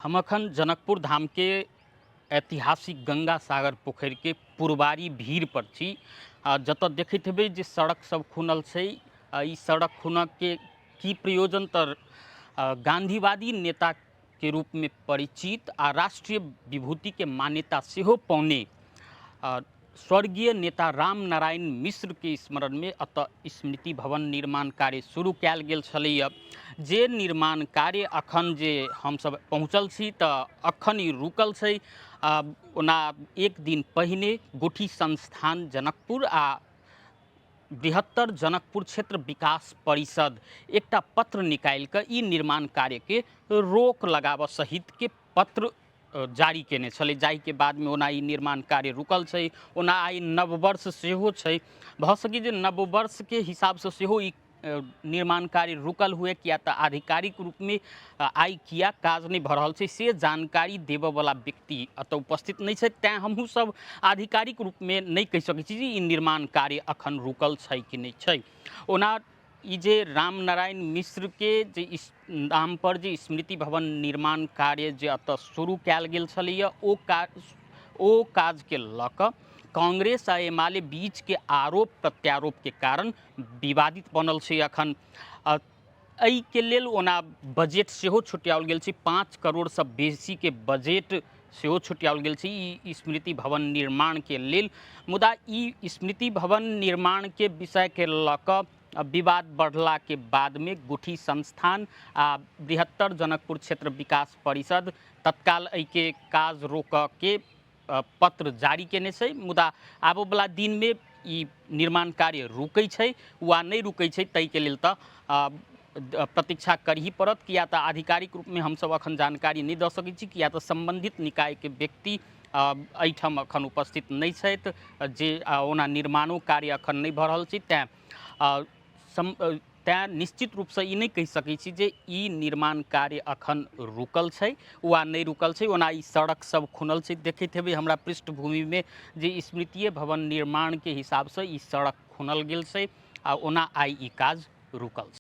हम अखन जनकपुर धामके ऐतिहासिक गंगा सागर पोखरिके पुरबारी भीड़ पर छी। जतऽ देखैत हेबै जे सड़क सब खुनल छै। ई सड़क खुनऽके की प्रयोजन तऽ गांधीवादी नेताके रूपमे परिचित आ राष्ट्रीय विभूतिके मान्यता सेहो पौने स्वर्गीय नेता राम नारायण मिश्रके स्मरणमे एतऽ स्मृति भवन निर्माण कार्य शुरू कयल गेल छलैए, जे निर्माण कार्य अखन जे हमसब पहुँचल छी तऽ अखन ई रुकल छै। ओना एक दिन पहिने गुठी संस्थान जनकपुर आ बृहत्तर जनकपुर क्षेत्र विकास परिषद एकटा पत्र निकालि कऽ ई निर्माण कार्यके रोक लगाबऽ सहितके पत्र जारी केने छलै, जाहिके बादमे ओना ई निर्माण कार्य रुकल छै। ओना आइ नववर्ष सेहो छै, भऽ सकै जे नववर्षके हिसाबसँ सेहो ई निर्माण कार्य रुकल हुए, किया तऽ आधिकारिक रूपमे आइ किया काज नहि भऽ रहल छै से जानकारी देबऽवला व्यक्ति एतऽ उपस्थित नहि छथि। तैँ हमहूँ सब आधिकारिक रूपमे नहि कहि सकै छी जे ई निर्माण कार्य अखन रुकल छै कि नहि छै। ओना ई जे रामनारायण मिश्रके जे इस नामपर जे स्मृति भवन निर्माण कार्य जे एतऽ शुरू कयल गेल छलैए, ओ काजके लऽ कऽ कांग्रेस आ एमाले बीचके आरोप प्रत्यारोपके कारण विवादित बनल छै अखन। एहिके लेल ओना बजट सेहो छुटियाओल गेल छै, 5 करोड़सँ बेसीके बजट सेहो छुटियाओल गेल छै ई स्मृति भवन निर्माणके लेल। मुदा ई स्मृति भवन निर्माणके विषयके लऽ कऽ विवाद बढ़लाके बादमे गुठी संस्थान आ बृहत्तर जनकपुर क्षेत्र विकास परिषद तत्काल एहिके काज रोकऽके पत्र जारी केने छै। मुदा आबऽवला दिनमे ई निर्माण कार्य रुकै छै वा नहि रुकै छै ताहिके लेल तऽ प्रतीक्षा करही पड़त, किया तऽ आधिकारिक रूपमे हमसब अखन जानकारी नहि दऽ सकै छी, किया तऽ सम्बन्धित निकायके व्यक्ति एहिठाम अखन उपस्थित नहि छथि, जे ओना निर्माणो कार्य अखन नहि भऽ रहल छै। तैँ निश्चित रूपसँ ई नहि कहि सकै छी जे ई निर्माण कार्य अखन रुकल छै वा नहि रुकल छै। ओना ई सड़क सब खुनल छै, देखैत हेबै हमरा पृष्ठभूमिमे जे स्मृतिए भवन निर्माणके हिसाबसँ ई सड़क खुनल गेल छै आ ओना आइ ई काज रुकल छै।